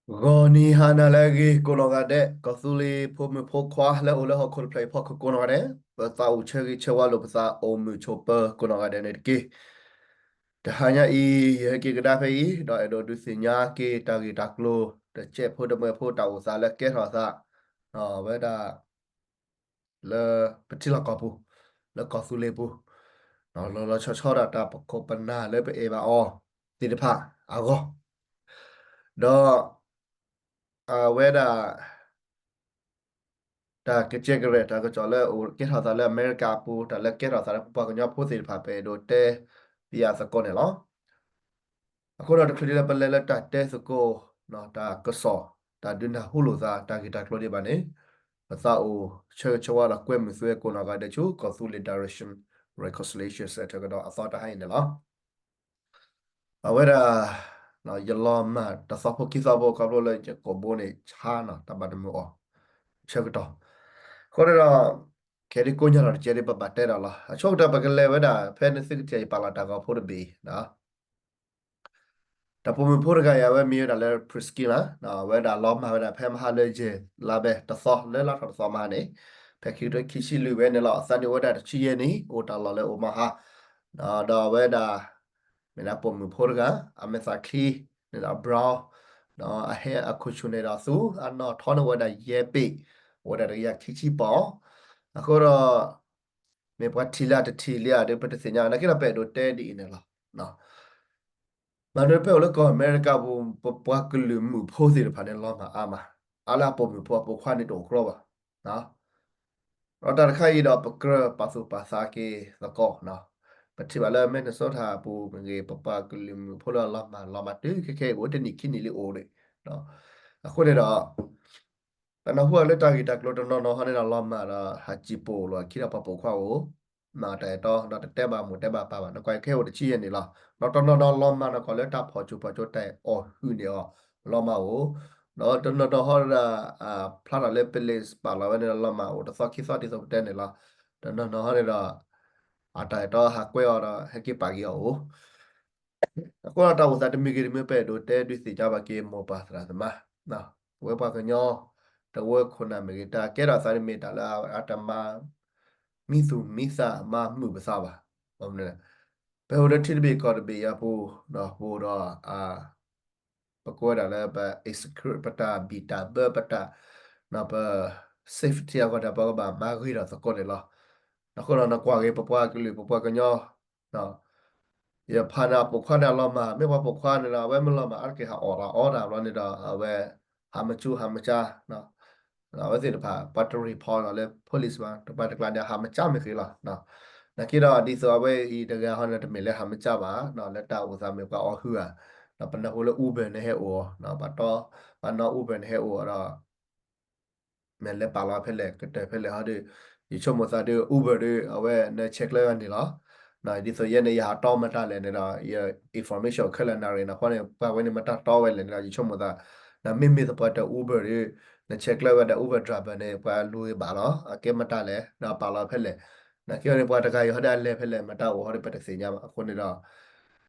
ဂီၤနံၤဟါနၤလၢအဂ့ၤ ကိးနီၢ်ဂၤဒဲး ကီၢ်သူလ့ၤဖိမုၣ်ဖိခွါလၢအိၣ်လၢဟီၣ်ခိၣ်တဖျၢၣ်အံၤဖီခိၣ်ကိးနီၢ်ဂၤဒဲး, ပသးအိၣ်ဆၢဂ့ၤဆၢဝါလိာ်ပသးအိၣ်မုာ်ဆိးပၢၤကိးနီၢ်ဂၤဒဲးန့ၣ်တက့ၢ်. တဟါညါအံၤ ယဟဲက့ၤကဒါဖဲအံၤ ဒီးအဲၣ်ဒိးဒုးသ့ၣ်ညါက့ၤတၢ်ဂ့ၢ်တၢ်ကျိၤ တစဲးဖိတမှဲၤဖိတၢ်အိၣ်သးလၢကဲထီၣ်သး ဝဲဒၣ် လၢပထံလီၢ်ကီၢ်ပူၤ လၢကီၢ်သူလ့ၤပူၤ လီၤလီၤဆီဆီဒၣ်တၢ်ပခိၣ်ပနၢ်လၢပအဲၣ်ဘၣ်အီၤသ့ၣ်တဖၣ်အဂီၢ်, ဒီး အဝဲဒၣ် တၢ်ကကဲကရဲၣ် တၢ်ကစီၣ်လၢအိၣ်ကဲထီၣ်သးလၢအမဲရကၤအပူၤ တၢ်လၢကဲထီၣ်သးလၢပပှၤကညီဖိသ့ၣ်တဖၣ် ပအဲၣ်ဒိးတဲပယၤသကိးန့ၣ်လီၤ. အဃိဒီးတချုးဒ်လၢပလဲၤလၢတၢ်တဲသကိး တၢ်ကစီၣ် တၢ်ဒုးနၢ်ဟူလိာ်သး တၢ်ဂ့ၢ်တၢ်ကျိၤဒံးဘၣ်န့ၣ် ပသးအိၣ်ဆၢဂ့ၤဆၢဝါဒီးကွဲမုာ်သုဝဲကိးနီၢ်ဂၤဒဲးဆူ ကီၢ်သူလ့ၤ Direction Reconciliation Center ကဒီးအသီတဟါအံၤန့ၣ်လီၤ. အဝဲဒၣ် ယလီၤမၢ်တသီဖိခံသီဖိ ခီဖျိလၢယကိာ်ဘိန့ၣ်ဆါနီၤ တၢ်ဘၣ်တမုာ်အီၤ ဆၢကတီၢ်, အဃိန့ၣ်ဒီး ခဲဒ်ကိးညါထီၣ်တကဲဒ်ပဘၣ်တဲဒီးလီၤ. အဆိကတၢၢ်ပကလဲၤဝဲဒၣ် ဖဲနသုကထံၣ်ယပာ်လီၤတၢ်ဂီၤဖိတဘ့ၣ်အံၤ တၢ်ပိာ်မုၣ်ဖိတဂၤအံၤ အဝဲမံၤဝဲဒၣ်လၢ Priscilla အဝဲဒၣ်လီၤမၢ်ဝဲဒၣ်ဖဲမဟါလၢယဲၢ်လါဘဲတသီ လၢလါထီၣ်တသီမဟါန့ၣ်, ဖဲခံကထိခံဆံလွံၢ်ဝဲန့ၣ်လီၤ. အသးနံၣ်အိၣ်ဝဲဒၣ်တဆံယဲၢ်နံၣ် အိၣ်တၢ်လီၢ်လၢ Omaha ဒီးအဝဲဒၣ် မ့ၢ်ဒၣ်ပိာ်မုၣ်ဖိတဂၤ အမဲာ်သၣ်ချံန့ၣ်ဒီး brown ဒီးအဟဲအခိၣ်ဆူၣ်န့ၣ်ဒီးသူ အနီၢ်ထီန့ၣ်အိၣ်ဝဲဒၣ်ယဲၢ်ပ့ၢ်, အိၣ်ဝဲဒၣ်တကယၤခံဆံပီၢ်, အဃိဒီး မ့ၢ်ပှၤထံၣ်လၢအတထံၣ်လံဧါဒီး ပတသ့ၣ်ညါ, နာ်က့ဒီးပအဲၣ်ဒိးတဲဒ်အံၤန့ၣ်လီၤ. မၤနၢၤဖဲအိၣ်လၢကီၢ်အမဲရကၤပူၤ ပပှၤကလုာ်မုၣ်ဖိသ့ၣ်တဖၣ်န့ၣ် လီၤမၢ်အါမး, အါလၢအပိာ်မုၣ်ဖိအပိာ်ခွါန့ၣ်တအိၣ်ကြီဘၣ်. ဒီးတၢ်တခါအံၤဒီး ပကြၢးပာ်သူၣ်ပာ်သးက့ၤသကိး, ပထံၣ်ဘၣ်လၢ Minnesota အပူၤမ့ၢ်ဂ့ၤ ပပှၤကလုာ်မုၣ်ဖိလၢအလီၤမၢ်လီၤမၢ်တုၤခဲခဲအံၤ အိၣ်တနံၣ်ခံနံၣ်လံအိၣ်ဒီး, အဃိန့ၣ်ဒီး ပနၢ်ဟူအီၤလၢတၢ်ဂ့ၢ်တၢ်ကျိၤတနီၤနီၤဟီန့ၣ်ဒီး လီၤမၢ်ဒီးဟးစံၣ်ပိာ်လိာ်အခံဒီးပှၤပိာ်ခွါအိၣ်, တၢ်အဲၣ်တီဒီးတတဲဘၣ်မိၢ်တဲဘၣ်ပၢ်ဘၣ်, နကွၢ်ခဲအိၣ်တဆံယဲၢ်နံၣ်လီၤ. ဒီးတနီၤနီၤလီၤမၢ်နီၢ်ကီၢ်လၢတၢ်ဖီၣ်ဆူၣ်ဖီၣ်ကၠိတၢ်အီၣ်ဟုၣ်န့ၣ်အီၤ လီၤမၢ်အိၣ်, ဒီးတနီၤနီၤဟီဒီး ဖျါထီၣ်လၢ police ပာ်လီၤဝဲန့ၣ်ဒီး လီၤမၢ်အိၣ်တသီခံသီဒ်သိးပတဲန့ၣ်လီၤ. တနီၤနီၤဟီန့ၣ်ဒီး အတၢ်အဲၣ်တီဟးကွဲအီၤဒီးဟဲက့ၤပာ်က့ၤအီၤအိၣ် အဃိဒီးတၢ်အိၣ်သးတမံၤဂ့ၤတမံၤ ပအဲၣ်ဒိးတဲဒုးသ့ၣ်ညါဘၣ်က့ၤမိၢ်ပၢ်သရၣ်သမါ, ပဝဲပှၤကညီ တဝၢခိၣ်နၢ်မ့ၢ်ဂ့ၤ တၢ်ကဲထီၣ်သးန့ၣ်မ့ၢ်တၢ်လၢအတမၤ မံသူၣ်မံသးမၤမုာ်ပသးဘၣ်. ပအိၣ်လၢထံတဘ့ၣ်ကီၢ်တဘ့ၣ်အံၤအပူၤ ပအိၣ်ဒီး ပကိးဝဲဒၣ်လၢပ insecure ပတၢ်ဘံၣ်တၢ်ဘၢ ပတၢ် ပ safety အဂီၢ်န့ၣ် ပကဘၣ်မၤဂ့ၤထီၣ်သကိးန့ၣ်လီၤ. အဃိဒီးနကွၢ်က့ၤ ပပှၤကလုာ် ပပှၤကညီ ယဖးန့ၣ် အပိာ်ခွါန့ၣ်အလီၤမၢ်, မ့ၢ်ပှၤပိာ်ခွါန့ၣ်ဒီး အဝဲမ့ၢ်လီၤမၢ် အါတက့ၢ်ဟးအီၣ်တၢ်အီတၢ်ဘျီန့ၣ်ဒီး အဝဲ ဟးမကၠူဟးမကၠါ အဝဲသ့ၣ်တဖၣ် ပှၤတ report လီၤလၢ police ဘၣ်, တပှၤတကျါန့ၣ် ဟးမကၠါမ့ၢ်ဃ့လီၤ. နာ်က့ဒီး ဒ်သိးအဝဲအံၤတဂၤဟီန့ၣ် တမ့ၢ်လၢဟးမကၠါဘၣ်, လၢတၢ်အိၣ်သးမ့ၢ်ပှၤအီၣ်ဟုၣ်ဧါ, ဒီးပနၢ်ဟူလၢ Uber န့ၣ်ဟဲအိၣ်, ပှၤတီ ပှၤနီၣ် Uber န့ၣ်ဟဲအိၣ်ဒီး မ့ၢ်လဲၤပာ်လီၤဖဲလဲၣ် ကတၢၢ်ဖဲလဲၣ်ဟီဒီး ယဆိကမိၣ်သးဒီး Uber ဒီး အဝဲနဆဲးကျၢဝဲန့ၣ်လီၤ. ဒ်သိးယဲန့ၣ် ယဟးတီမတၤလဲၣ်န့ၣ်ဒီး ယ information ခဲလၢာ်နၣ်ရံၣ်န့ၣ် အဃိန့ၣ် ပှၤဝဲန့ၣ်မတၤတီဝဲလဲၣ်န့ၣ်ဒီး ယဆိကမိၣ်သး ဒီးမ့မ့ၢ်သပှၢ်တၢၢ် Uber ဒီး နဆဲးကျၢဝဲဒီး Uber driver န့ၣ် ပှၤလူၤဂ့ၤဘၣ်လီၤ. အကဲမတၤလဲၣ် ဒီးပာ်လီၤဖဲလဲၣ်. နာ်က့အီၤန့ၣ် ပှၤတဂၤအံၤဟီဒီးအလဲၤဖဲလဲၣ် မတၤအိၣ်ဟီဒီး ပတသ့ၣ်ညါဘၣ်. အဃိန့ၣ်ဒီး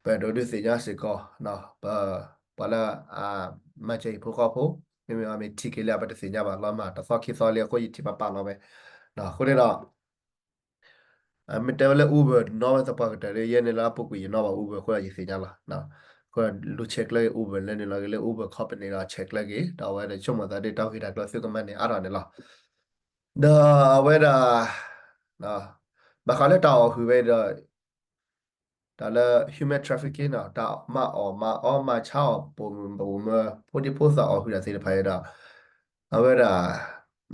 ပအဲၣ်ဒိးဒုးသ့ၣ်ညါစ့ၢ်ကီး ပ ပှၤလၢ အမၤစၢၤဟံၣ်ဖိဃီဖိ မ့မ့ၢ်မ့ၢ်ထံၣ်က့ၤလၢအပတသ့ၣ်ညါဘၣ် လီၤမၢ်တသီခံသီလံ အဃိယထံၣ်ပာ်ပာ်လီၤဝဲ. အဃိန့ၣ်ဒီး မ့ၢ်တဲဝဲလၢ Uber နီၣ်ဝဲသပှၢ်ကတၢၢ်ဒီး ယဲန့ၣ်လၢအပူၤကွံာ်ယနီၣ်ဘၣ် Uber အဃိဒီးယသ့ၣ်ညါလီၤ. အဃိဒီးလူၤဆဲးကျၢက့ၤ Uber လၢန့ၣ်လီၤ က့ၤလၢ Uber company ဒီးဆဲးကျၢက့ၤ ဒီးအဝဲဒီးဆိကမိၣ်သးဒီး တၢ်ဂ့ၢ်တၢ်ကျိၤသုကမၤန့ၢ်အါထီၣ်န့ၣ်လီၤ. ဒီးအဝဲဒၣ် ဘၣ်ဃးလၢတၢ်အီၣ်ဟုၣ်ဝဲဒီး တၢ်လၢ human trafficking နီၤ တၢ်မၤအီၣ်မၤအီမၤဆါအီၣ် ပိာ်မုၣ်ပိာ်မၢၤ ဖိဒံဖိသၣ်အီၣ်ဟုၣ်တၢ်သ့ၣ်တဖၣ်အံၤဒီး အဝဲဒၣ်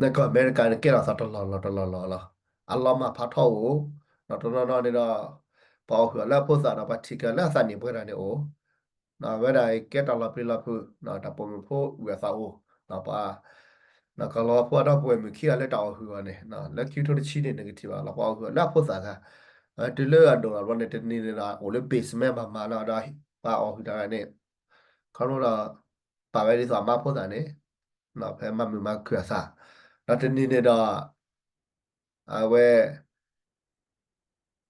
နကီၢ်အမဲရကၤန့ၣ် ကဲထီၣ်သးတလီၢ်လီၢ်တလီၢ်လီၢ်လီၤ. အလီၤမၢ်ဖးထီအိၣ် ဒီးတနီၤနီၤန့ၣ်ဒီး ပှၤအီၣ်ဟုၣ်အီၤလၢအဖိသၣ်ဒီး ပှၤထံၣ်က့ၤလၢအသးနံၣ်ပှဲၤတၢ်န့ၣ်အိၣ် အဝဲဒၣ်ကဲတၢ်လီၤပျံၤလီၤဖုး တၢ်ပိာ်မုၣ်ဖိဝံၤအသးအိၣ် ပှၤ ကီၢ်လီၤဝါဖိအဒီပုၢ်ဝဲၢ်မုၣ်ခံဂၤလၢတၢ်အီၣ်ဟုၣ်အီၤန့ၣ် လၢခံကထိတဆံန့ၣ် နကထံၣ်ဘၣ်လီၤ ပှၤအီၣ်ဟုၣ်အီၤလၢအဖိသၣ်ခါ တုၤလၢအဒိၣ်လီၤဘျီန့ၣ် တနံၤန့ၣ်ဒီး အိၣ်လၢ basement ဘၣ်မးလီၤဒီး ပှၤအီၣ်ဟုၣ်တၢ်န့ၣ် ခီဖျိဒီး ပာ်ဝဲဒ်သိးအမါဖိသၣ်န့ၣ် ဖဲမၤမုာ်မၤခုၣ်အသး ဒီးတနံၤန့ၣ်ဒီး အဝဲ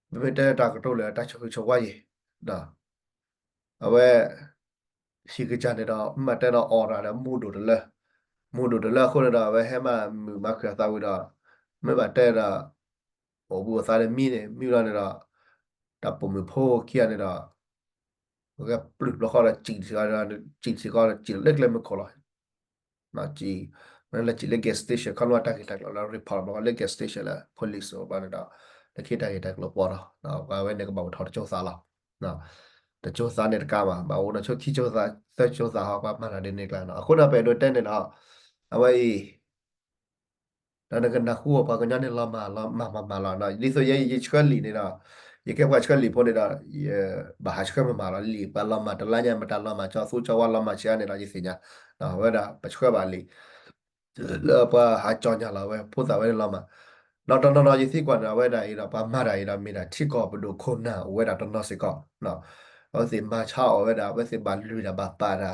ပမ့ၢ်တဲတၢ်ကတိၤလၢတၢ်ဆိၣ်ဂ့ၤဆိၣ်ဝါအံၤ အဝဲ ထံကစၢ်န့ၣ်ဒီး မ့ၢ်ဘၣ်တဲဒီးအီၣ်ရၤဒီးမူဒိၣ်တလၢ, မူဒိၣ်တလၢအဃိန့ၣ်ဒီး အဝဲဟဲမၤမုာ်မၤခုၣ်အသးဝံၤဒီး မ့ၢ်ဘၣ်တဲဒီး အိၣ်ဘှံးအိၣ်သါဒီးမံန့ၣ် မံဘျီန့ၣ်ဒီး တၢ်ပိာ်မုၣ်ဖိခံဂၤန့ၣ်ဒီး ဂဲၤပျုၢ်ဘျီဃီဒီး စံၣ်စ့ၢ်ကီး စံၣ်စ့ၢ်ကီးဒီး စံၣ်လၢကျဲမုၢ်ခိၣ်လီၤ. စံၣ် လၢစံၣ်လၢ gas station ခီဖျိတၢ်ဂ့ၢ်တၢ်ကျိၤလၢ report ဘျီဃီလၢ gas station လၢ police ဘျီန့ၣ်ဒီး လၢခံတၢ်ဂ့ၢ်တၢ်ကျိၤပီၢ်ဒီး ပှၤဝဲန့ၣ်ကဘၣ်အိၣ်ထီၣ်တကၠိသးလီၤ. တကၠိသးန့ၣ်တကးဘၣ် ဘၣ်အိၣ်ဒီးဆိခံကၠိသး သၢကၠိသးဟီ ပှၤမၤတၢ်ဒ်န့ၣ်ကျါနီၤ. အဃိန့ၣ် ပအဲၣ်ဒိးတဲန့ၣ်ဒီး အဝဲအံၤ ဒီးနကနၢ်ဟူအီၤ ပှၤကညီန့ၣ် လီၤမၢ်လီၤမၢ်မၢ်မၢ်လီၤ. ဒ်သိးယဲယဆှၢလံာ်န့ၣ်ဒီး ယကဲပှၤဆှၢလံာ်ဖိန့ၣ်ဒီး ယဘၣ်ဟးဆှၢမ့ၢ်မၢ်လီၤ. လံာ်ပှၤလီၤမၢ်တလါညါ မတၤလီၤမၢ် ကၠီသူကၠီဝါလီၤမၢ်ဆံးအါန့ၣ်ဒီး ယသ့ၣ်ညါ ဝဲဒၣ်ပဆှၢဘၣ်လံာ် လၢပှၤဟးကၠီညါလီၤဝဲ ဖိသၣ်ဝဲန့ၣ်လီၤမၢ်. ဒီးတနီၤနီၤယသံကွၢ်န့ၣ် အဝဲဒၣ်အံၤဒီး ပှၤမၤတၢ်အံၤဒီး မ့ၢ်ဒၣ်ထံကီၢ်ပဒိၣ်ခိၣ်နၢ်အိၣ်ဝဲဒၣ်တနီၤစ့ၢ်ကီး အဝဲသ့ၣ်မၤဆါအီၣ်ဝဲဒၣ် အဝဲသ့ၣ်ဘၣ်လုၢ်တၢ်ဘၣ်ပာ်တၢ် ဒီ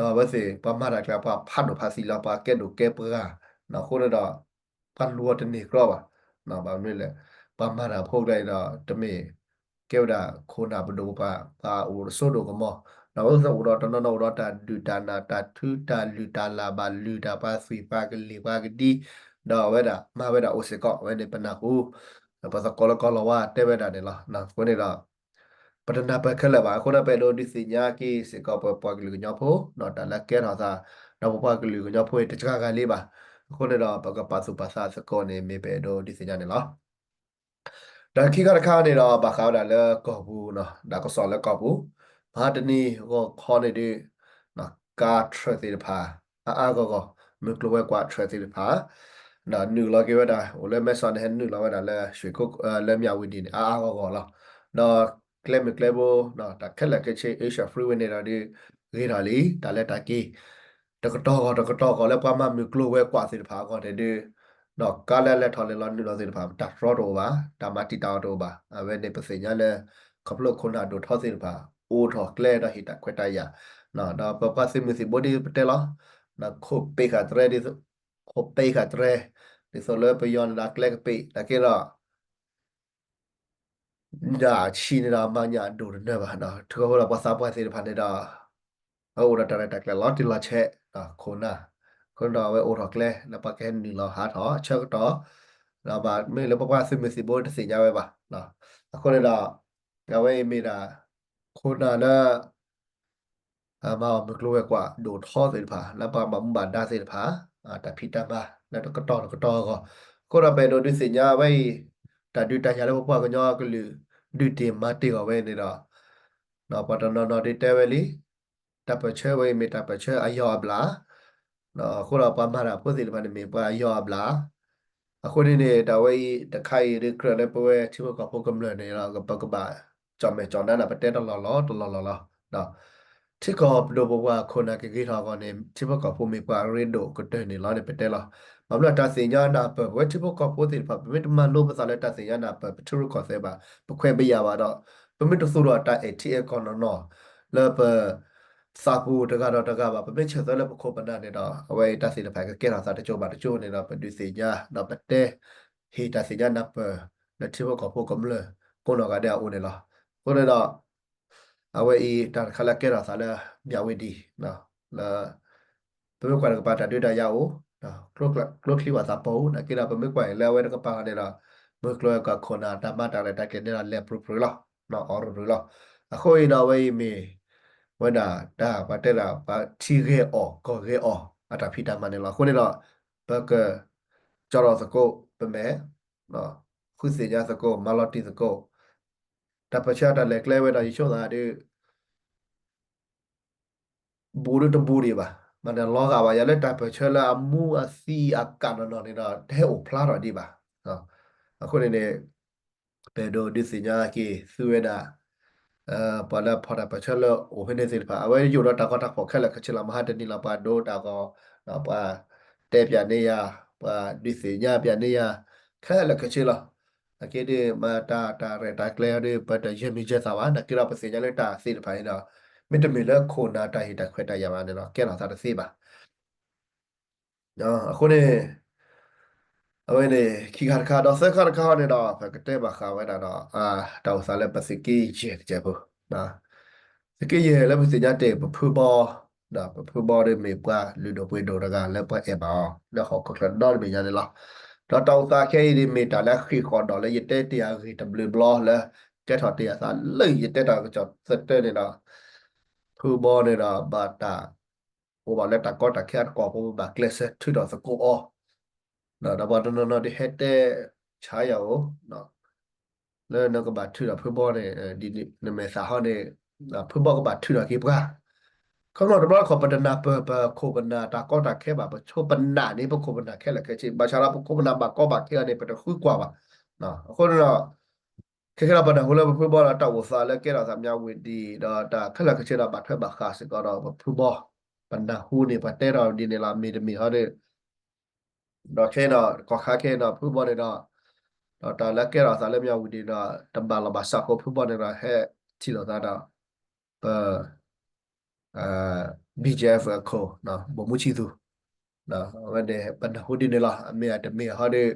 းအဝဲသ့ၣ် ပှၤမၤတၢ်ကျါ ပှၤဖးဒိၣ်ဖးသံလီၤ ပှၤကဲဒိၣ်ကဲပှၢ် အဃိန့ၣ်ဒီး ပှၤလူၤအီၤတန့ၢ်ကြီဘၣ်. ဘၣ်မနုၤလဲၣ် ပှၤမၤတၢ်ဖိကျါအံၤဒီး တမ့ၢ် ကဲဝဲဒၣ်ခိၣ်နၢ်ပဒိၣ်ပပှၢ် ပှၤအိၣ်တစိဒိၣ်ကမီၤ ဒီးအဝဲသ့ၣ်အိၣ်ဒီးတနီၤနီၤအိၣ်ဒီးတၢ်ဒုၣ်တၢ်နၢ် တၢ်ထုတၢ်လုၢ်တၢ်လၢ် ဘၣ်လုၢ်တၢ်ပှၤသွံၣ်ပှၤကလံၤပှၤကဒံ ဒီးအဝဲဒၣ်မၤဝဲဒၣ်အိၣ်စ့ၢ်ကီး အဝဲန့ၣ်ပနၢ်ဟူ ပသကိးလၢကီၢ်လီၤဝါတဲဝဲဒၣ်န့ၣ်လီၤ. အဃိန့ၣ်ဒီး ပတနၢ်ပၢၢ်ခဲလၢာ်ဘၣ် အဃိန့ၣ် ပအဲၣ်ဒိးဒုးသ့ၣ်ညါက့ၤစ့ၢ်ကီးပပှၤကလုာ်ကညီဖိ ဒီးတၢ်လၢကဲထီၣ်သး ဒီးပပှၤကလုာ်ကညီဖိအံၤတစှၤဂၤလံဘၣ်. အဃိန့ၣ်ဒီး ပကပာ်သူၣ်ပာ်သးသကိးန့ၣ် မ့ၢ်ပအဲၣ်ဒိးဒုးသ့ၣ်ညါန့ၣ်လီၤ. ဒီးခံခါတခါန့ၣ်ဒီး ဘၣ်ဃးဝဲဒၣ်လၢကီၢ်ပူၤနီၤ တၢ်ကစီၣ်လၢကီၢ်ပူၤ မဟါတနံၤဂီၤခီန့ၣ်ဒီး ကါ truck သ့ၣ်တဖၣ် အါအါဂီၢ်ဂီၢ် မုၢ်ကျိၤဝဲၤကွာ် truck သ့ၣ်တဖၣ် ဒီးနုာ်လီၤက့ၤဝဲဒၣ် အိၣ်လၢမဲဆီးန့ၣ် ဟဲနုာ်လီၤဝဲဒၣ်လၢ ရွှေကုက္ကို လၢမၠၣ်ဝတံၤန့ၣ် အါအါဂီၢ်ဂီၢ်လီၤ. ဒီးကျဲမုၢ်ကျဲဘိ တၢ်ခဲလၢာ်ခဲဆ့ Asia Freeway န့ၣ်ဒီးဒုး ဂ့ၤထီၣ်လံ တၢ်လဲၤတၢ်က့ၤ တကတီၢ်ဂီၢ်တကတီၢ်ဂီၢ်လၢပှၤမၤမုၢ်ကျိၤဝဲၤကွာ်သ့ၣ်တဖၣ်အဂီၢ်န့ၣ်ဒီး ဒီးကါလၢလဲၤထီၣ်လဲၤလီၤနုာ်လီၤသ့ၣ်တဖၣ် တၢ်တြီတအိၣ်ဘၣ် တၢ်မၤတံာ်တာ်အီၤတအိၣ်ဘၣ်. အဝဲန့ၣ်ပသ့ၣ်ညါလၢ ခီဖျိခိၣ်နၢ်ဒိၣ်ထီသ့ၣ်တဖၣ် အိၣ်ထီၣ်ကျဲဒီးဟ့ၣ်တၢ်ခွဲးတၢ်ယာ် ဒီးပပှၤသုးမုၢ်သံၣ်ဘိဒ်ပတဲလီၤ ခိၣ်ပ့ၤဃာ်တြဲ ခိၣ်ပ့ၤဃာ်တြဲ ဒ်သိးလၢပယီၤန့ၣ်ဒီးကျဲကပ့ၤ နာ်က့ဒီး ညၣ်ဆံးန့ၣ်ဒီး မၤညၣ်ဒိၣ်တနၢၤဘၣ်ဒီး ထုးဃီဖိဒီးပှၤသးပှၢ်သ့ၣ်တဖၣ်န့ၣ်ဒီး အဝဲအိၣ်ဒီးတၢ်ရဲၣ်တၢ်ကျဲၤလီၤတံၢ်လီၤဆဲး ခိၣ်နၢ် အဃိန့ၣ်ဒီး အဝဲအိၣ်ထီၣ်ကျဲ လၢပှၤကဟဲနုာ်လီၤဟးထီၣ်ဆၢကတီၢ် ဒီးဘၣ်မ့ၢ်လၢပပှၤသုးမုၢ်သံၣ်ဘိတသ့ၣ်ညါဝဲဘၣ်. အဃိန့ၣ်ဒီး အဝဲအံၤမ့ၢ်ဒၣ် ခိၣ်နၢ်လၢ မၤအီၣ်မုၢ်ကျိၤဝဲၤကွာ်ဒိၣ်ထီသ့ၣ်တဖၣ် လၢပှၤဘၣ်မူဘၣ်ဒါသ့ၣ်တဖၣ် တၢ်ဖံးတၢ်မၤလၢတကတီၢ်တကတီၢ်အဂီၢ် အဃိဒီးပအဲၣ်ဒိးဒုးသ့ၣ်ညါဝဲအံၤ တၢ်ဒုးတၢ်ယၤလၢပပှၤကညီကလုာ် ဒုးတ့ၢ်မၤတ့ၢ်အီၤဝဲန့ၣ်ဒီး ပှၤတနီၤနီၤဒုးတဲဝဲလံ တၢ်ပၢၢ်ဆၢဝဲအံၤမ့ၢ်တၢ်ပၢၢ်ဆၢအယီၤအဘျၣ် အဃိဒီးပှၤမၤတၢ်ဖိသ့ၣ်တဖၣ်န့ၣ်မ့ၢ်ပှၤအယီၤအဘျၣ် အဃိန့ၣ်န့ၣ် တၢ်ဝဲအံၤတခါအံၤဒုးကြၢးလၢပဝဲ ထံဖိကီၢ်ဖိကမျၢၢ်န့ၣ်ဒီး ပကဘၣ် ကၠီၣ်မဲာ်ကၠီၣ်နါန့ၣ် ပတဲတလီၢ်လီၢ်တလီၢ်လီၢ်လီၤ. ထံကီၢ်ပဒိၣ်ပပှၢ်ခိၣ်နၢ်ကဂ့ၤထီၣ်အဂီၢ်န့ၣ် ထံဖိကီၢ်ဖိမ့ၢ်ပှၤအရ့ဒိၣ်ကတၢၢ်န့ၣ်လီၤန့ၣ် ပတဲလီၤ. ဘၣ်မနုၤတၢ်သ့ၣ်ညါနၢ်ပၢၢ် ပဝဲထံဖိကီၢ်ဖိသ့ၣ်တဖၣ် ပမ့ၢ်တမၤလိပသးလၢတၢ်သ့ၣ်ညါနၢ်ပၢၢ် ပထံရူၢ်ကီၢ်သဲးဘၣ် ပခွဲးပယာ်ဘၣ်ဒီး ပမ့ၢ်တသူၣ်ထီၣ်တၢ်အဲၣ်ထံအဲၣ်ကီၢ်နီၢ်နီၢ် လၢပ သးပူၤတဂၤဒီးတဂၤဘၣ် ပမ့ၢ်ဆၢၣ်သၢလၢပခိၣ်ပနၢ်န့ၣ်ဒီး အဝဲအံၤတၢ်သ့ၣ်တဖၣ်ကကဲထီၣ်သးတကၠိဘၣ်တကၠိန့ၣ်ဒီး ပဒုးသ့ၣ်ညါ ဒီးပတဲ ဟ့ၣ်တၢ်သ့ၣ်ညါနၢ်ပၢၢ် လၢထံဖိကီၢ်ဖိကမျၢၢ် ကိးနီၢ်ဂၤဒဲးအအိၣ်န့ၣ်လီၤ. အဃိန့ၣ်ဒီး အဝဲအံၤတၢ်တခါလၢကဲထီၣ်သးလၢ မၠၣ်ဝတံၤ လၢ ပမ့ၢ်ကွၢ်တကပၤတၢ်ဒုးတၢ်ယၤအိၣ် ကျိချံဘၣ်သးပီအိၣ် နာ်က့ဒီး ပမ့ၢ်ကွၢ်အံၤလၢအဝဲတကပၤဃီန့ၣ်ဒီး မုၢ်ကျိၤဝဲၤကွာ်ခိၣ်နၢ်တၢ်မၤတၢ်ရဲၣ်တၢ်ကျဲၤန့ၣ်ဒီး လဲၤပြူၤပြူၤလီၤ အီၤရူၤရူၤလီၤ. အဃိအံၤဒီးအဝဲအံၤမ့ၢ် ဝဲဒၣ်တၢ်ပှၤတဲဒၣ် ပှၤထံဂဲၤအီၣ်ကီၢ်ဂဲၤအီၣ် အတၢ်ဖံးတၢ်မၤန့ၣ်လီၤ. အဃိန့ၣ်ဒီး ပက ကၠီထီၣ်သကိး ပမဲာ် ဃုသ့ၣ်ညါသကိး မၤလီၤတံၢ်သကိး တၢ်ပၢၢ်ဆၢအတၢ်လဲၤကျဲဝဲဒီး ယဆိသးဒီး ဘူးဒုတဘူးဒံးဘၣ်, မ့ၢ်န့ၣ်လီၤဂာ်ဘၣ် ယၤလၢတၢ်ပၢၢ်ဆၢလၢအမူအသံးအကၣ်နီၢ်နီၢ်န့ၣ်ဒီး တဟဲအိၣ်ဖျါထီၣ်ဒံးဘၣ်. အဃိန့ၣ်န့ၣ် ပအဲၣ်ဒိးဒုးသ့ၣ်ညါက့ၤသုဝဲဒၣ် ပှၤလၢဖီၣ်တၢ်ပၢၢ်ဆၢလၢအိၣ်ဖဲန့ၣ်သ့ၣ်တဖၣ် အဝဲယိၣ်ဒီးတၢ်ဂီၤတၢ်ဖီၣ်ခဲလၢာ်ခဲဆ့လီၤ. မဟါတနံၤလီၤ ပှၤဒိတၢ်ဂီၤ ပှၤတဲပၠးန့ၢ်ယၤ ပှၤဒုးသ့ၣ်ညါပၠးန့ၢ်ယၤ ခဲလၢာ်ခဲဆ့လီၤ. အက့ဒ်မ့ၢ်တၢ်တၢ်ရဲၣ်တၢ်ကျဲၤဒီး ပတယၢၤမံၤယၢၤသးဘၣ် နာ်က့ဒီးပသ့ၣ်ညါလၢတၢ်သ့ၣ်တဖၣ်န့ၣ်ဒီး မ့တမ့ၢ်လၢခိၣ်နၢ်တၢ်ဟ့ၣ်တၢ်ခွဲးတၢ်ယာ်ဘၣ်န့ၣ်ဒီး ကဲထီၣ်သးတသ့ဘၣ်. အဃိန့ၣ် အဝဲန့ၣ် ခံခါတခါ ဒီးသၢခါတခါန့ၣ်ဒီး ပကတဲဘၣ်ဃးဝဲဒၣ်ဒီး တၢ်အိၣ်သးလၢပသုးက့ယဲၢ်တကဲးဖိ သုးက့ယဲၢ်လၢပသ့ၣ်ညါတ့ၢ်ပဖုဘီ, ဒီးပဖုဘီဒီးမ့ၢ်ပှၤလုၢ်ဒိၣ်ပှ့ၤဒိၣ်တဂၤလၢပှၤအဲၣ်ဘၣ်အီၤ လၢဟီၣ်ခိၣ်ချၢဒီတဘ့ၣ်ညါန့ၣ်လီၤ. ဒီးတၢ်အိၣ်သးခဲအံၤန့ၣ်မ့ၢ်တၢ်လၢအဃ့ၢ်ဃီၣ်ဒီးလၢယတဲတ့ၢ်အဂ့ၢ်တဘျုးဘျီလၢ ကဲထီၣ်တ့ၢ်အသးလၢယတဲတၢ်ကစီၣ်သတးန့ၣ်ဒီး ဖုဘီန့ၣ်ဒီး ဘၣ်တၢ် အိၣ်ဘၣ်လၢတၢ်ကီတၢ်ခဲအတကွီၢ်ဖိ ဘၣ်ကျဲးစၢးထုးထီၣ်သကိးအီၤ, ဒီးပှၤတနီၤနီၤဒ်ဟဲတဲဆါယၤအိၣ် လၢနကဘၣ်ထုးထီၣ်ဖုဘီန့ၣ် ဒ်နမဲာ်သၣ်ဟီန့ၣ် ဖုဘီကဘၣ်ထုးထီၣ်က့ၤပှၤ, ခီဖျိတဘျီတခီၣ် ပတနၢ်ပၢၢ်ပခိၣ်ပနၢ်တၢ်ကီတၢ်ခဲဘၣ်, ပဆိပနာ်န့ၣ် ပခိၣ်ပနၢ်ခဲလၢာ်ခဲဆ့, ဘၣ်ဆၣ်ဒီးပခိၣ်ပနၢ်ဘၣ်ကီဘၣ်ခဲအီၤန့ၣ် ပတဃုကွၢ်ဘၣ်. အဃိန့ၣ်ဒီး ခဲခဲဒီးပနၢ်ဟူလၢပဖုဘီဒီးတၢ်အိၣ်သးလၢကဲထီၣ်သးမၠးဝံၤဒံး ဒီးတၢ်ခဲလၢာ်ခဲဆ့ဒီးဘၣ်ထွဲဘၣ်ဃးစ့ၢ်ကီးဒီးပဖုဘီ, ပနၢ်ဟူန့ၣ် ပှၤတဲထီၣ်ဒ်န့ၣ်လီၤ. မ့တမ့ၢ်ဟီဒီး ဒီးခဲအံၤဒီး ကီၢ်ခါခဲအံၤဒီး ဖုဘီန့ၣ်ဒီး ဒီးတၢ်လၢကဲထီၣ်သးလၢမၠးဝံၤဒံးဒီး တဘၣ်လီၢ်ဘၣ်စးဃိ ဖုဘီန့ၣ်ဒီး ဟဲထံၣ်လိာ်သးဒီး ပ BGF အခိၣ် ဗိုလ်မှူးချစ်သူ, အဝဲန့ၣ် ပနၢ်ဟူဒ်န့ၣ်လီၤ. အမ့ၢ်အတမ့ၢ်ဟီဒီး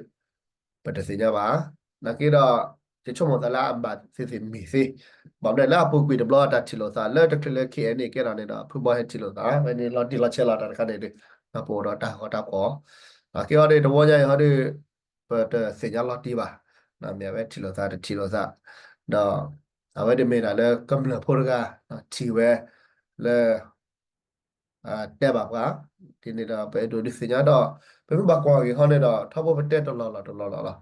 ပတသ့ၣ်ညါဘၣ်. နာ်က့ဒီး ယဆိကမိၣ်သးလၢအဘၣ်သ့ၣ်သ့ၣ်မ့ၢ်သ့, ဘၣ်မနုၤလၢအပူၤကွံာ်တဘျီတၢ်ထံၣ်လိာ်သးလၢတချုးလၢ KNA ကဲထီၣ်န့ၣ်ဒီး ဖုဘီဟဲထံၣ်လိာ်သး ဝဲန့ၣ်လီၤတံၢ်လီၤဆဲးလီၤ တၢ်တခါန့ၣ်ဒီး ပအိၣ်ဒီးတၢ်ဂီၤတၢ်ဖီၣ်, နာ်က့ဟီဒီး တဝီညါအံၤဟီဒီး ပတသ့ၣ်ညါလီၤတံၢ်ဘၣ်, မ့ၢ်အဝဲထံၣ်လိာ်သးတထံၣ်လိာ်သး, ဒီး အဝဲဒၣ်မ့ၢ်ဒၣ်လၢကမျၢၢ်ဖိတဂၤ ထံၣ်ဝဲလၢ တဲဘၣ်ပှၤ, ဒ်န့ၣ်ဒီး ပအဲၣ်ဒိးဒုးသ့ၣ်ညါဒီး ပမ့ၢ်ဘၣ်ကွၢ်က့ၤဟီန့ၣ်ဒီး ထီဘိပတဲတလီၢ်လီၢ်တလီၢ်လီၢ်လီၤ.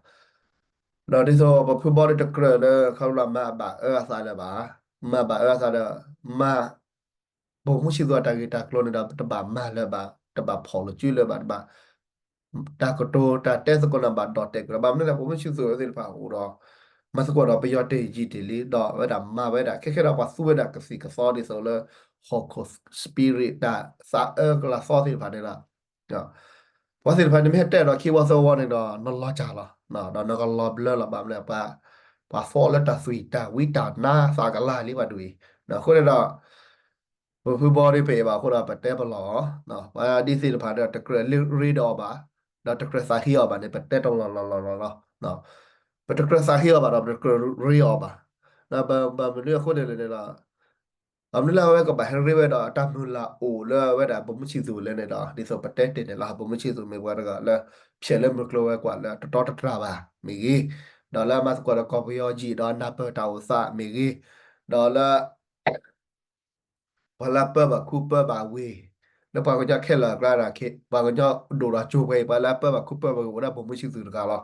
ဒီးဒ်သိးပဖုဘီဒီးတကြၢးလၢ ခီဖျိလၢမၤအဘၣ်အၢအသးလၢၤဘၣ်, မၤဘၣ်အၢအသးဒီး မၤ ဗိုလ်မှူးချစ်သူအတၢ်ဂ့ၢ်တၢ်ကျိၤန့ၣ်ဒီး တဘၣ်မၤလၢၤဘၣ်, တဘၣ်ဖီၣ်လိာ်စုလၢၤဘၣ်, တဘၣ် တၢ်ကတိၤတၢ်တဲသကိးန့ၣ်ဘၣ်ဒီးတဲာ်ကဒီး ဘၣ်မနုၤလဲၣ် ဗိုလ်မှူးချစ်သူသ့ၣ်တဖၣ်အိၣ်ဒီး မၤသကိးဒီးပယီၤတ့ၢ်ယံာ်တ့ၢ်လံ ဒီးအဝဲဒၣ်မၤဝဲဒၣ် ခဲခဲဒီးပှၤသူဝဲဒၣ်ကသံၣ်ကသီဒ်သိးလၢ ဟီၣ်ခိၣ် spirit တၢ်သးအၢကလၤသီသ့ၣ်တဖၣ်န့ၣ်ဒီး ပှၤသ့ၣ်တဖၣ်န့ၣ်မ့ၢ်ဟဲတဲဒီးခံဝီသၢဝီန့ၣ်ဒီး နလီၤစၢ်လီၤ, ဒီးနကလီၤဘျၢလီၤ ဘၣ်မနုၤလဲၣ် ပှၤ ပှၤသီလၢတၢ်သွံၣ်တၢ်ဝံတၢ်နါသးကလၤလံပှၤဒ်အံၤ, အဃိန့ၣ်ဒီး ပဖုဘီဒ်ပအဲၣ်ဘၣ်အဃိဒီး ပတဲပလီၢ်အီၤ, ပှၤဒ်သ့ၣ်တဖၣ်ဒီးတကြၢးရ့ဒီးအီၤဘၣ်, ဒီးတကြၢးသးဟ့အီၤဘၣ်န့ၣ် ပတဲတလီၢ်လီၢ်လီၢ်လီၢ်လီၤ. ပတကြၢးသးဟ့အီၤဘၣ်ဒီး ပတကြၢးရ့အီၤဘၣ်. ဒီးဘၣ်မနုၤအဃိန့ၣ်န့ၣ်ဒီး ဘၣ်မနုၤလၢအဝဲကဘၣ်ဟဲရ့ဝဲဒီးအတၢ်မုၢ်လၢ်အိၣ်လၢအဝဲဒၣ် ဗိုလ်မှူးချစ်သူ လဲၣ်န့ၣ်ဒီး ဒ်သိးပတဲတ့ၢ်န့ၣ်လီၤ. ဗိုလ်မှူးချစ်သူ မ့ၢ်ပှၤတဂၤလၢ ဖျဲးလၢမုၢ်ကျိၤဝဲၤကွာ်လၢတတီတတြၢ်ဘၣ်မ့ၢ်ဂ့ၤ, ဒီးလၢအမၤသကိးဒီးကီၢ်ပယီၤယံာ်ဒီးအနၢ်ပၢၢ်တၢ်အိၣ်သးမ့ၢ်ဂ့ၤ, ဒီးလၢ ပှၤလၢအပၢဘၣ်ခူပၢဘၣ်ဝ့ၢ်, လၢပှၤကညီခဲလၢာ်အကျါဒီး ပှၤကညီဒိၣ်ဒီးကၠိဝဲအံၤ ပှၤလၢအပၢဘၣ်ခူပၢဘၣ်ဝ့ၢ် အိၣ်ဒၣ်ဗိုလ်မှူးချစ်သူတဂၤလီၤ.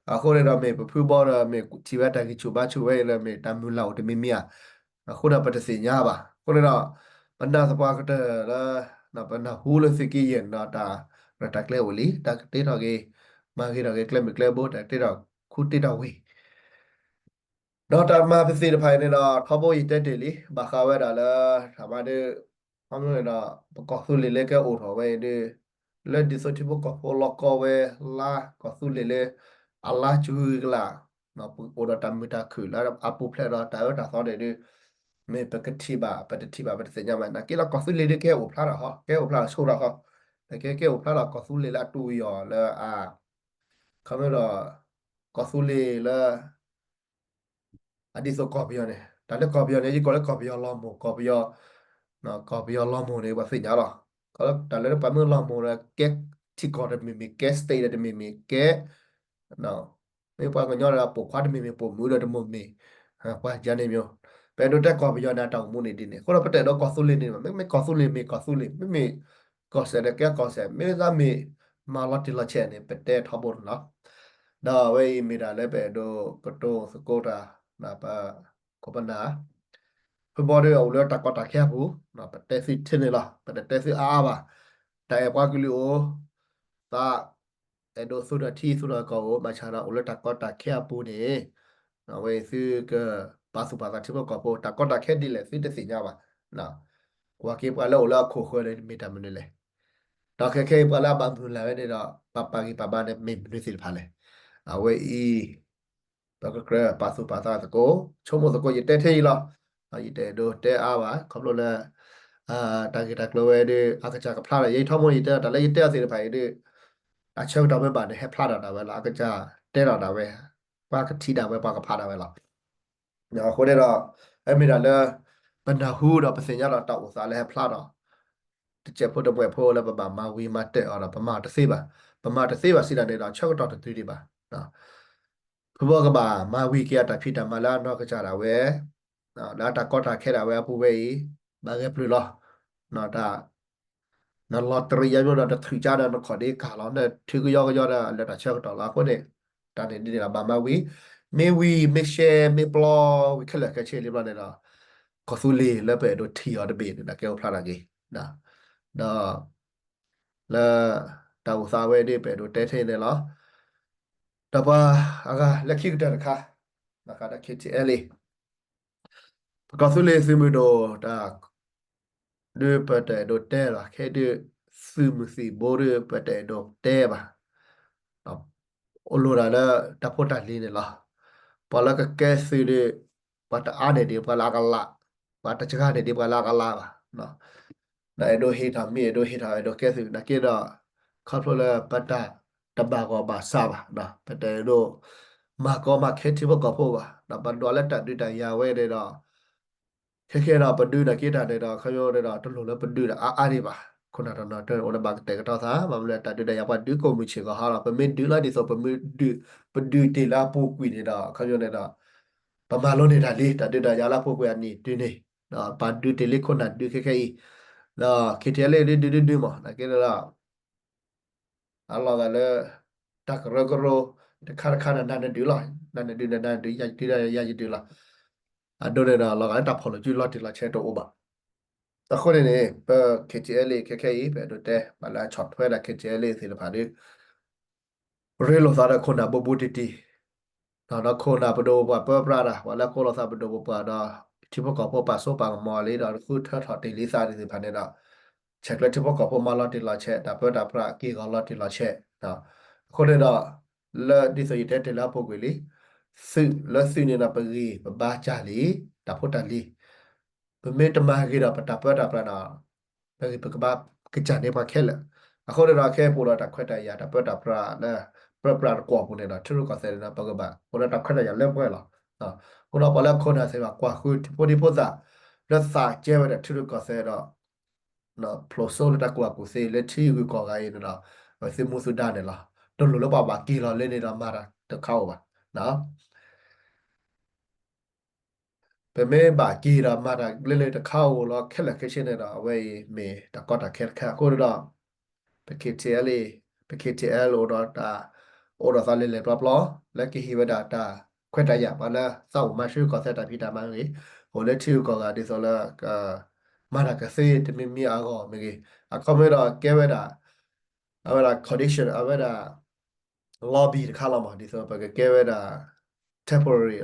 အဃိန့ၣ်ဒီးမ့ၢ်ပဖုဘီဒီး မ့ၢ်ထံၣ်ဝဲတၢ်ဂံၢ်ဆူၣ်ဘါဆူၣ်ဝဲအံၤလၢမ့ၢ်တၢ်မုၢ်လၢ်အိၣ်တမံၤမံၤဧါ, အဃိန့ၣ်ပတသ့ၣ်ညါဘၣ်. အဃိန့ၣ်ဒီး ပနာ်သပှၢ်ကတၢၢ်လၢ ပနၢ်ဟူလၢသုးက့ယဲၢ်န့ၣ်ဒီး တၢ်ရဲၣ်တၢ်ကျဲၤအိၣ်လံ, တၢ်ကတ့ထီၣ်က့ၤ မၤဂ့ၤထီၣ်က့ၤကျဲမုၢ်ကျဲဘိ တၢ်ကတ့ထီၣ်ခူတ့ထီၣ်ဝ့ၢ် ဒီးတၢ်မၤပသ့ၣ်တဖၣ်အံၤန့ၣ်ဒီး ထီဘိယတဲတ့ၢ်လံ, ဘၣ်ဃးဝဲဒၣ်လၢ တၢ်မၤဒ် ခီဖျိန့ၣ်ဒီး ပကီၢ်သူလ့ၤလၢကဲအိၣ်ထီၣ်ဝဲအံၤဒီး လၢဒ်သိးထံဖိကီၢ်ဖိလီၢ်ကီဝဲလၢ ကီၢ်သူလ့ၤလၢ အလါကဂုၤကလး အိၣ်ဒီးတၢ်မုာ်တၢ်ခုၣ်လၢအပူၤဖျဲးဒီးတၢ်အၢတၢ်သီန့ၣ်ဒီး မ့ၢ်ပကထံၣ်ဘၣ် ပတထံၣ်ဘၣ် ပတသ့ၣ်ညါဘၣ်. နာ်က့ဒီးကီၢ်သူလ့ၤဒ်ကဲအိၣ်ဖျါထီၣ်ဟီ ကဲအိၣ်ဖျါထီၣ်ဆိဒီးဃီ, ကဲကဲအိၣ်ဖျါထီၣ်ကီၢ်သူလ့ၤလၢအတူၢ်ယီၤလၢအ ခီဖျိဒီး ကီၢ်သူလ့ၤလၢ အဒ်သိးကီၢ်ပယီၤန့ၣ် တၢ်လၢကီၢ်ပယီၤန့ၣ် ယကိးလၢကီၢ်ပယီၤလီၤမိၢ် ကီၢ်ပယီၤ ကီၢ်ပယီၤလီၤမိၢ်န့ၣ် ပှၤသ့ၣ်ညါလီၤ. တၢ်လၢပှၤမ့ၢ်လီၤမိၢ်ဒီး ကဲထံကီၢ်တမံၤမံၤ ကဲ state ဒီးတမံၤမံၤ ကဲ မ့ၢ်ပှၤကညီဒီးပိာ်ခွါတမံၤမံၤ ပိာ်မုၣ်ဒီးတမံၤမံၤ ပှၤယၤန့ၣ်မ့ၢ် ပအဲၣ်ဒိးတဲကီၢ်ပယီၤန့ၣ် အတၢ်အိၣ်မူန့ၣ်ဒ်န့ၣ် အဃိဒီးပတအဲၣ်ဒိးကီၢ်သူလ့ၤန့ၣ် မ့မ့ၢ်ကီၢ်သူလ့ၤမ့ၢ်ကီၢ်သူလ့ၤ မ့မ့ၢ်ကီၢ်စဲၣ်ဒီးကဲကီၢ်စဲၣ် မ့ၢ်သးမ့ၢ်မၤလီၤတံၢ်လီၤဆဲးန့ၣ် ပတဲထီဘိန့ၣ်လီၤ. ဒီးအဝဲအံၤမ့ၢ်ဒၣ်လၢပအဲၣ်ဒိးကတိၤသကိးတၢ် ပခိၣ်ပနၢ် ဖုဘီဒီးအိၣ်လၢတၢ်ကီတၢ်ခဲအပူၤ ပတဲသုထဲန့ၣ်လီၤ. ပတတဲသုအါအါဘၣ်. တၢ်အဲၣ်ပှၤကလုာ်အိၣ် သးအဲၣ်ဒိးသူၣ်ထီၣ်ထံသူၣ်ထီၣ်ကီၢ်အိၣ် ဘၣ်ဆၣ်ဒီးအိၣ်လၢတၢ်ကီတၢ်ခဲအပူၤန့ၣ် အဝဲအံၤသုကပာ်သူၣ်ပာ်သးထံဖိကီၢ်ဖိ တၢ်ကီတၢ်ခဲဒ်လဲၣ် သုတသ့ၣ်ညါဘၣ်. ကွၢ်က့ၤပှၤလၢအိၣ်လၢအခိၣ်ဃၢၤန့ၣ် မ့ၢ်တၢ်မနုၤလဲၣ်. ဒီးခဲခဲအံၤပှၤလၢအဘၣ်မုၢ်လၢ်ဝဲန့ၣ်ဒီး ပှၤပာ်ဂံၢ်ပာ်ဘါန့ၣ် မ့ၢ်မနုၤသ့ၣ်တဖၣ်လဲၣ်. အဝဲအံၤ ပကကြၢးပာ်သူၣ်ပာ်သးသကိး ဆိကမိၣ်သကိး ယတဲထဲအံၤလီၤ. ယတအဲၣ်ဒိးတဲအါဘၣ် ခီဖျိလၢ တၢ်ဂ့ၢ်တၢ်ကျိၤဝဲဒီး အကစၢ်ကဖျါဒီး ယဲထီဘိယတဲ တၢ်လၢယတဲအီၤသ့ၣ်တဖၣ်အံၤဒီး အဆၢကတီၢ်မ့ၢ်ဘၣ်န့ၣ် ဟဲဖျါထီၣ်ဒၣ်ဝဲလီၤ. အကစၢ်တဲထီၣ်ဒၣ်ဝဲ ပှၤကထံၣ်ဒၣ်ဝဲ ပှၤကဖးဒၣ်ဝဲလီၤ. အဃိန့ၣ်ဒီး အမ့ၢ်ဒၣ်လၢ ပနၢ်ဟူဒီးပသ့ၣ်ညါဒီးတၢ်အိၣ်သးလၢဟဲဖျါဒီး တစဲးဖိတမှဲးဖိလၢပဘၣ်မၤဝံၤမၤတၢၢ်အီၤဒီး ပမၤအီၤတသ့ဘၣ်. ပမၤအီၤတသ့ဘၣ်စံးဒ်န့ၣ်ဒီး ဆၢကတီၢ်တတုၤဒံးဘၣ်. ဖုဘီကဘၣ်မၤဝံၤက့ၤအတၢ်ဖံးတၢ်မၤလၢအနီၢ်ကစၢ်ဒၣ်ဝဲ လၢအတၢ်ကီတၢ်ခဲဒၣ်ဝဲအပူၤဝဲအံၤ ဘၣ်ဂဲၤပျုၢ်လီၤ. တၢ် နလီၤတရံးယါမျိုးဒီး နထုးကါဒီးနခီၣ်ဒ့ကၢ်လီၤ နထုးကယီကယီဒီးလၢတၢ်ဆၢကတီၢ်လီၤ. အဃိန့ၣ် တၢ်န့ၣ်ဒ်န့ၣ်ဒီး ဘၣ်မၤဝံၤ မ့ၢ်ဝံၤမ့ၢ်ရှဲမ့ၢ်ပျီဝံၤခဲလၢာ်ခဲဆ့လံဘျီန့ၣ်ဒီး ကီၢ်သူလ့ၤလၢပအဲၣ်ဒိးထံၣ်အီၤတဘ့ၣ်န့ၣ်ဒီး ကဲအိၣ်ဖျါထီၣ်က့ၤ ဒီး လၢ တၢ်အိၣ်သးဝဲဒ်ပအဲၣ်ဒိးတဲထဲန့ၣ်လီၤ. ဒီးပှၤအဂၤလၢခံကတၢၢ်တခါ ဘၣ်ဃးဒီး K T L A ပကီၢ်သူလ့ၤသုးမုၢ်ဒိၣ်တၢ် ဒုးပတအဲၣ်ဒိးတဲလီၤ ခဲဒုး သုးမုၢ်သံၣ်ဘိဒုးပတအဲၣ်ဒိးတဲဘၣ်. အိၣ်လိၣ်ဒၣ်လၢတၢ်ဖိတၢ်လံၤန့ၣ်လီၤ. ပှၤလၢကကဲသုးဒုး ပှၤတအါန့ၢ်ဒံး ပှၤလၢအကလး, ပှၤတစှၤန့ၢ်ဒံး ပှၤလၢအကလးဘၣ်. ဒီးအဲၣ်ဒိးဟ့ၣ်ထီၣ်မ့ၢ်အဲၣ်ဒိးဟ့ၣ်ထီၣ်အဲၣ်ဒိးကဲသုး နာ်က့ဒီး ခီဖျိလၢပတၢ်တဘၣ်ဂီၢ်ဘၣ်စးဘၣ်, ပတအဲၣ်ဒိး မၤကီမၤခဲထံဖိကီၢ်ဖိဘၣ်, ဒီးပဒွးလၢတၢ်ဒုးတၢ်ယၤဝဲန့ၣ်ဒီး ခဲခဲဒီးပဒုးနာ်က့တၢ်န့ၣ်ဒီး ခီဖျိန့ၣ်ဒီး တလိၣ်လၢပဒုးဒီးအါအါဒံးဘၣ်. ခိၣ်နၢ်တနီၤတအိၣ်လၢဘၣ်ကတဲာ်ကတီၤသး ဘၣ်မနုၤလဲၣ် တၢ်ဒုးတၢ်ယၤပှၤဒုးကိးမုၢ်ဆ့ၣ်ကီးဟါလီၤ. ပမ့ၢ်ဒုးလီၤဒ်သိး ပမ့ၢ်ဒုး ပဒုးတ့ၢ်လၢအပူၤကွံာ်န့ၣ်ဒီး ခီဖျိန့ၣ်ဒီး ပမၤလိန့ၢ်တၢ်လံ တၢ်ဒုးတၢ်ယၤလၢအပူၤကွံာ်အနံၣ်တုၤန့ၣ် ဒီးပှၤဒုးတ့ၢ်လံခိၣ်နၢ်ဒုးခဲခဲအံၤ, ဒီး K T L A ဒုးဒုးဒုးဒုးမး နာ်က့ဒီး အလီၤဂာ်လၢ တၢ်ကရၢကရိ တခါတခါန့ၣ် နၤနဒုးလီၤ နၤနဒုး ယၤယဒုးလီၤ ယၤယဒုးလီၤ အဒိန့ၣ်ဒီး လီၤဂာ်လၢတၢ်ဖီၣ်လိာ်စုလီၤတံၢ်လီၤဆဲးတအိၣ်ဘၣ်. အဃိန့ၣ်န့ၣ် ပ K T L A ခဲခဲအံၤ ပအဲၣ်ဒိးတဲ ဘၣ်လၢအဆီၣ်ထွဲဒၣ် K T L A သ့ၣ်တဖၣ်ဒီး ရ့လိာ်သးဒီးခိၣ်နၢ်ဘူးဘူးတံၢ်တံၢ် ဒီးခိၣ်နၢ်ပဒိၣ်ပပှၢ်ပၢပြးတၢ် ပှၤလၢကိးလိာ်သးပဒိၣ်ပပှၢ်ဒီး ထံဖိကီၢ်ဖိပာ်စိပာ်ကမီၤလံဒီး ဃုထၢထီၣ်တ့ၢ်လံသးဒ်သ့ၣ်တဖၣ်န့ၣ်ဒီး ဆဲးကျၢထံဖိကီၢ်ဖိမၤလီၤတံၢ်လီၤဆဲး တၢ်ပၢတၢ်ပြးက့ၤဂီၤလီၤတံၢ်လီၤဆဲး. အဃိန့ၣ်ဒီး လၢဒ်သိးယတဲတ့ၢ်လၢအပူၤကွံာ်လံ သုးလၢသုးန့ၣ်ဒီး ပဂံၢ်ပဘါစၢ်လံ တၢ်ဖိတၢ်လံၤ ပမ့ၢ်တမၤဂ့ၤဒီးပတၢ်ပၢတၢ်ပြးဒီး ပဂံၢ်ပကဘါကစၢ်န့ၢ်ပှၤခဲလၢာ်. အဃိန့ၣ်ဒီး ခဲအံၤပအိၣ်ဒီးတၢ်ခွဲးတၢ်ယာ် တၢ်ပၢတၢ်ပြးလၢ ပြးပြးတကွီၢ်ပူၤန့ၣ်ဒီး ထံရူၢ်ကီၢ်သဲးန့ၣ်ဒီး ပကဘၣ်အိၣ်ဒီးတၢ်ခွဲးတၢ်ယာ်လၢပှဲၤလီၤ. အဃိဒီးပှၤလၢခိၣ်နၢ်သ့ၣ်တဖၣ် ကွၢ်ဃုထံဖိဒံဖိသၣ် လၢသးကဲဝဲဒၣ်ထံရူၢ်ကီၢ်သဲးဒီး ဖျိးစိလၢတၢ်ကူၣ်ဘၣ်ကူၣ်သ့လၢထံဂုၤကီၢ်ဂၤအံၤန့ၣ်ဒီး အဝဲသုးမုၢ်သုးဒါန့ၣ်လီၤ. တလိၣ်လၢပှၤဘၣ်က့ၤလီၤလၢန့ၣ်ဒီးမၤတၢ်တခါဧိၤဘၣ်. ပမ့ၢ်ဘၣ်က့ၤဒီးမၤတၢ်လၢလၢတခါဧိၤလီၤ ခဲလၢာ်ခဲဆ့န့ၣ်ဒီး အဝဲအံၤမ့ၢ်တၢ်ကီတၢ်ခဲတခါအဃိန့ၣ်ဒီး ပ K T L A ပ K T L A အိၣ်ဒီးတၢ် အိၣ်ဒီးသးလဲၤလဲၤပျီပျီ လၢကဟ့ၣ်ဝဲဒၣ်တၢ်ခွဲးတၢ်ယာ် ပှၤလၢသးအိၣ်မၤဆူကီၢ်သဲးတၢ်ဖံးတၢ်မၤဂ့ၤ အိၣ်လၢထံဂုၤကီၢ်ဂၤဒ်သိးလၢ မၤတၢ်ကသ့တမံၤမံၤအဂီၢ်မ့ၢ်ဂ့ၤ အခီပညီဒီးကဲဝဲဒၣ် အဝဲဒၣ် condition အဝဲဒၣ် lobby တခါလီၤမး ဒ်သိးပကကဲဝဲဒၣ် temporary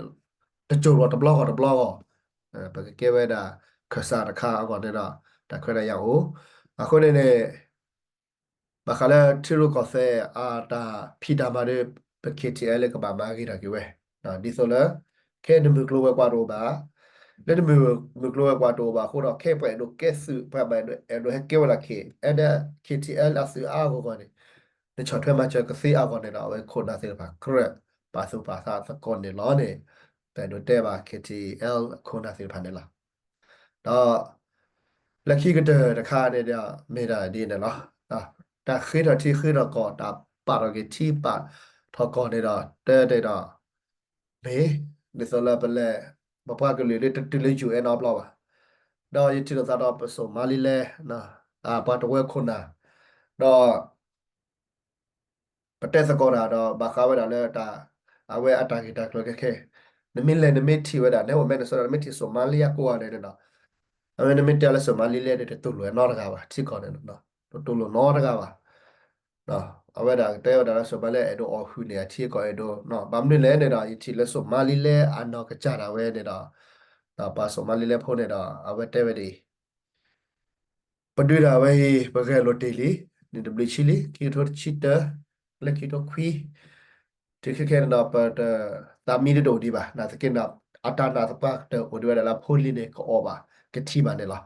တစိၢ်လီၤတဘျီဂီၢ်တဘျီဂီၢ် ပကကဲဝဲဒၣ် ခၢၣ်စးတခါအဂီၢ်န့ၣ်ဒီး တၢ်ခွဲးတၢ်ယာ်အိၣ် အဃိန့ၣ်န့ၣ် ဘၣ်ဃးလၢထံရူၢ်ကီၢ်သဲးအတၢ်ဖံးတၢ်မၤဒီး ပ K T L A ကဘၣ်မၤဂ့ၤထီၣ်က့ၤဝဲ ဒ်သိးလၢ ခဲနမုၢ်ကျိၤဝဲၤကွာ်တအိၣ်ဘၣ် လၢနမုၢ်ကျိၤဝဲၤကွာ်တအိၣ်ဘၣ်အဃိဒီး ခဲပှၤအဲၣ်ဒိးကဲသုး ပှၤဘၣ်အဲၣ်ဒိးဟဲကဲဝဲဒၣ် K T L A အသုးအါအါဂီၢ်ဂီၢ်န့ၣ် နဆီၣ်ထွဲမၤစၢၤကသ့အါဂီၢ်န့ၣ်ဒီး အဝဲခိၣ်နၢ်သ့ၣ်တဖၣ် ကြၢး ပာ်သူၣ်ပာ်သးသကိးန့ၣ်လီၤန့ၣ် ပအဲၣ်ဒိးတဲဘၣ် K T L A အခိၣ်နၢ်သ့ၣ်တဖၣ်န့ၣ်လီၤ. ဒီး လၢခံကတၢၢ်တခါန့ၣ်ဒီး မ့ၢ်ဒၣ်ဒ်န့ၣ်လီၤ. တၢ်ဃ့ထီၣ်ထံဃ့ထီၣ်ကီၢ် တၢ်ပာ်ထီၣ်က့ၤထံပာ်ထီၣ်ကီၢ်န့ၣ်ဒီး တဲတ့ၢ်ဒီး မ့ၢ် ဒ်သိးလၢပလဲၤ ပပှၤကလုာ်လၢတတုၤလၢ ယူၣ်အဲၣ် နီတဘျီဘၣ်. ဒီးယထံၣ်လိာ်သးဒီးပစိာ်မါလံလဲ ပှၤတဝၢခိၣ်နၢ် ဒီး ပတဲသကိးတၢ်ဒီး ဘၣ်ဃးဝဲဒၣ်လၢတၢ် အဝဲအတၢ်ဂ့ၢ်တၢ်ကျိၤခဲခဲ နမ့ၢ်လဲၤနမ့ၢ်ထံၣ်ဝဲဒၣ် နဟဲအိၣ်မဲနစီဒီး နမ့ၢ်ထံၣ်စိာ်မါလံအကိးဂၤန့ၣ်ဒီး အဝဲနမ့ၢ်တဲလၢစိာ်မါလံလဲန့ၣ် တတူၢ်လိာ်နီတဂၤဘၣ် ထံကီၢ်န့ၣ် တတူၢ်လိာ်နီတဂၤဘၣ်. အဝဲဒၣ်ကတဲဝဲဒၣ်လၢစိာ်မါလံအဲၣ်ဒိးအီၣ်ဟုၣ်န့ၢ်အထံအကီၢ်အဲၣ်ဒိး ဘၣ်မနုၤလဲၣ်န့ၣ်ဒီး ယထံၣ်လၢစိာ်မါလံလဲအနီၢ်ကစၢ်ဒၣ်ဝဲန့ၣ်ဒီး ဒီးပှၤစိာ်မါလံလဲဖိန့ၣ်ဒီး အဝဲတဲဝဲဒ်အံၤ ပဒုးဒၣ်ဝဲအံၤ ပဂဲၤလိာ်တ့ၢ်လံ နံၣ်တဘျုးဆံလံ ခံကထိတဆံတၢ လၢခံကထိခွံ တုၤခဲခဲန့ၣ်ဒီး ပတ သးမံတဒိၣ်ဒံးဘၣ် နာ်သက့န့ၣ် အတၢ်နာ်သပှၢ်ကတၢၢ်အိၣ်ဒံးဝဲဒၣ်လၢဖိလံၤန့ၣ် ကအီၣ်ဘၣ်ကထံၣ်ဘၣ်န့ၣ်လီၤ.